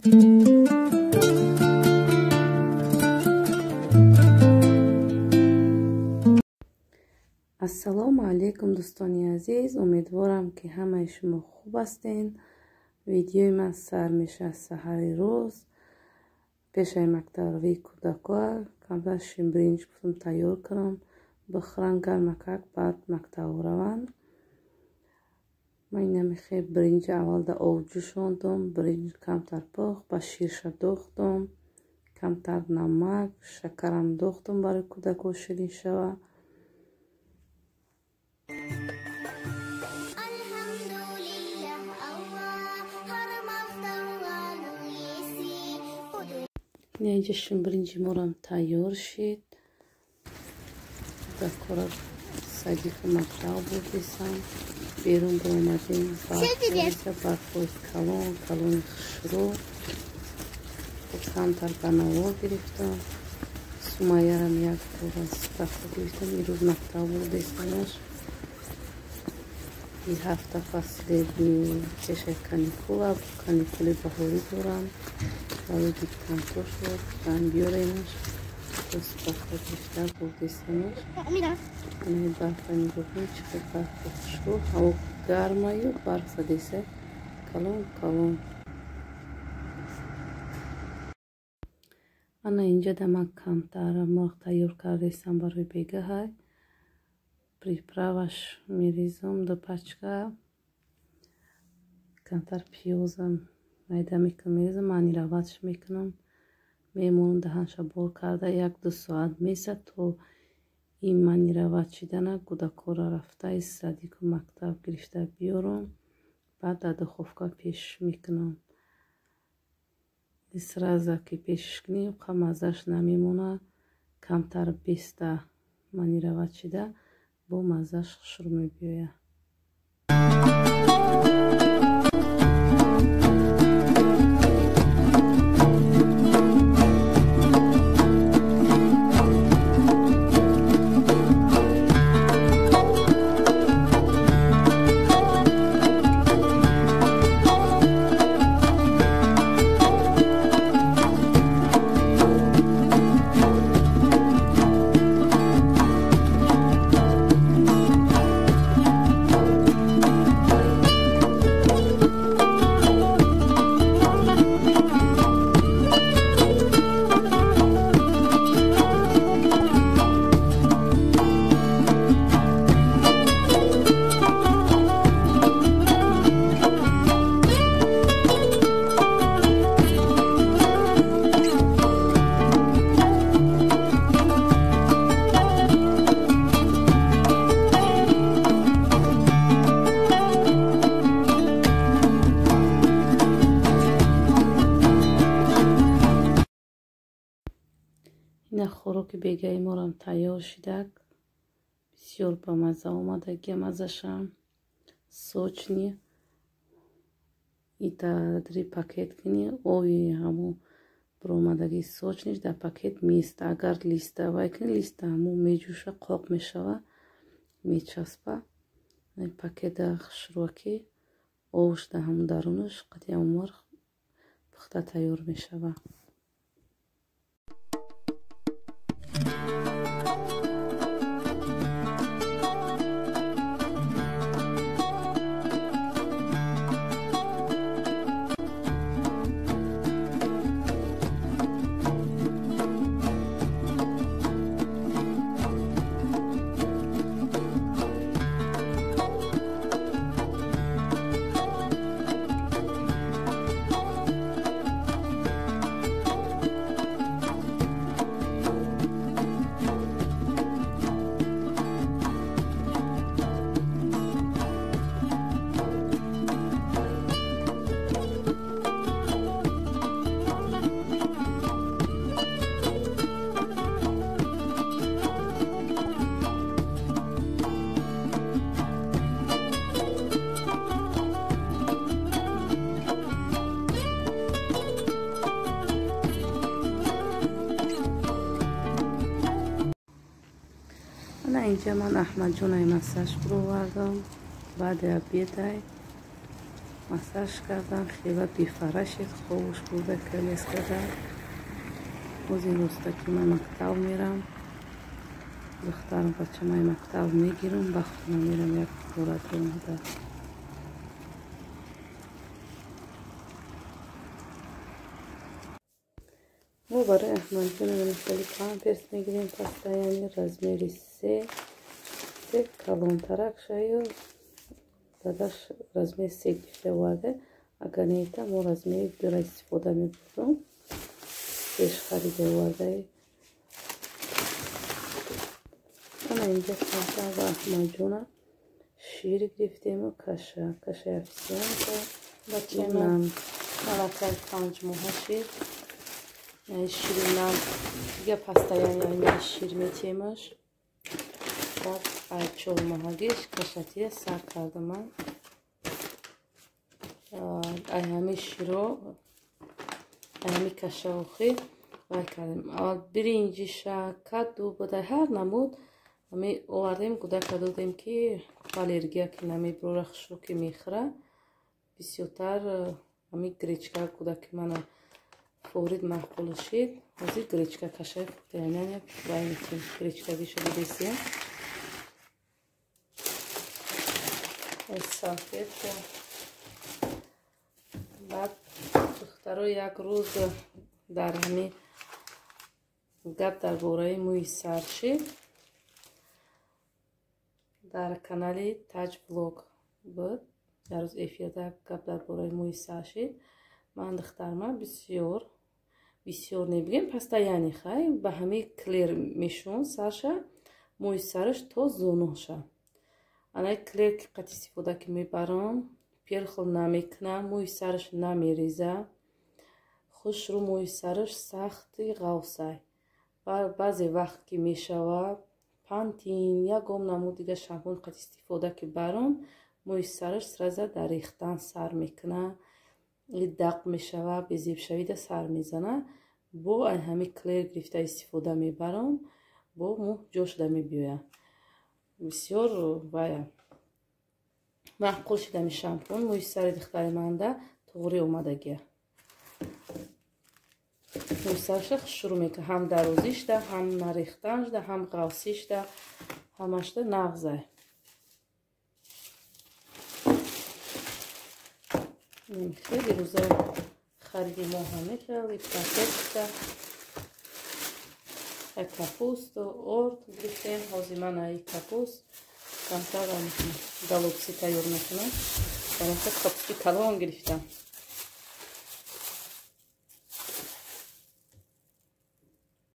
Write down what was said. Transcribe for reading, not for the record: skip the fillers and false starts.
Ассалому алайкум дӯстони азиз, умедворам ки ҳамаи шумо хуб ҳастед. Видеои ман сар мешавад саҳари рӯз. Пешаи мактабравии кӯдакҳо камтар ширбиринҷ гуфтам тайёр кунам, бихӯранд гармакак, баъд мактаб раванд. Ман инамихе биринҷи аввал дар об ҷӯшондум, биринҷ камтар пухт, ба ширша дохтум, камтар намак, шакарам дохтум барои кӯдакҳо ширин шавад. Инҷа ширбиринҷи морам тайёр шид. Кӯдакҳоро садику мактаб бурдесам. Берун баромадем, барфҳои калон, калони хушрӯ. Камтар ба навор гирифтам. Сумайярам як бора справка гирифтам. Имрӯз мактаб бурдесамаш. Ин ҳафта последний пешаи каникула, каникули баҳорӣ дорам. Барои диктантҳо шуд, гуфтам биёремаш. Справка гирифта бурдесамаш. Ана барфа нигоҳ кунед, чӣ қадр барфи хушрӯ. Ҳаво гармаю барф задеса калон калон. Ана инҷа да ман камтар мурғ тайёр кардесам барои бегаҳай. Приправаш мерезам ду пачка, камтар пиёзам майда мекунам, мерезам, манираватш мекунам, мемонам даҳанша бор карда 1-2 соат месад то ин манирават шидана. Кӯдакҳоро рафта садику мактаб гирифта биёрам, баъд дар духовка пеш мекунам. Сразу ки пешш кунӣ, қа маззаш намемонад, камтар беста манирават шида бо маззаш хушрӯ мебиёяд. Ина хӯроки бегаи морам тайёр шидак. Бисёр ба мазза омадагия, маззашам сочни. Итадри пакет кунӣ, ови ҳамун баромадагии сочниш дар пакет меиста. Агар листа вай кунӣ, листа ҳамун меҷӯша, қоқ мешава, мечаспа. Пакета хушрӯаки овш дар ҳамун дарунаш қати ҳамун мурғ пухта тайёр мешава. Ана инҷа ман Аҳмадҷонаи массаж баровардам. Баъди обедай Массаж кардам, хела бифара шид, хобуш бурда колескада. Боз ин рӯзта ки ман мактаб мерам, духтарам бачамаи мактаб мегирам, ба хона мерам як бора омада. Мо барои Аҳмадҷон хеле памперс мегирем, пастаяни размери 3, се калонтарак шаю дадаш размери 3 гирифта оварда. Агар неита мо размери 2 истифода мебурдум. Пеш харида овардаи. Ана инҷа камтар ба Аҳмадҷона шир гирифтему каша, кашаи офисианка. Бачаи малакай 5 моҳа шир. Шири нам дига пастаяни ай шир метемаш. Баъд ай 4 моҳагиш кашатия сар кардам. Ай ҳами широ, ай ҳами кашаохи вай кардем. Аввал биринҷиша, каду буда ҳар намуд ҳами овардем, кӯдака додем ки аллергия ки намебурора, хушро ки мехӯра. Бисёртар ҳами гречка кӯдаки мана форид маъқул шид. Ҳозир гречка кашаи хӯртаяняня вай метем, гречкагиша дидесия. Салфетка. Баъд духтаро як рӯз дар ҳами гап дар бораи мӯи сар шид. Дар канали Таҷ Влог буд. Дар рӯз эфирда гап дар бораи мӯи сар шид. Ман духтарма бисёр бисёр небигем, пастаяни хай ба ҳами клер мешун сарша, мӯи сараш то зонуша. Анай клер ки қат истифода ки мебарам, перхол намекунам, мӯи сараш намереза. Хушрӯ мӯи сараш сахти ғавсай. Баъзе вақт ки мешава, пантин, ягон намуд дига шампун қат истифода ки барам, мӯи сараш сраза дар рехтан сар мекуна, дақ мешава, безебшавида сар мезана. Бо ай ҳами клер гирифта истифода мебарам, бо мӯ ҷо шуда мебиёяд. Бисёр вая маъқул шидами шампун, мӯи сари духтари манда туғри омадагия. Мӯи сарша хушрӯ мекунад, ҳам дарозишда, ҳам нарехтаншда, ҳам ғавсишда, ҳамашда нағзай. Хеле рӯза хариди мо ҳаме хеле пакетта як капусту орд гирифтем. Ҳозир ман ай капуст камтар голубцы тайёр мекунам. Барои капусти калон гирифтам.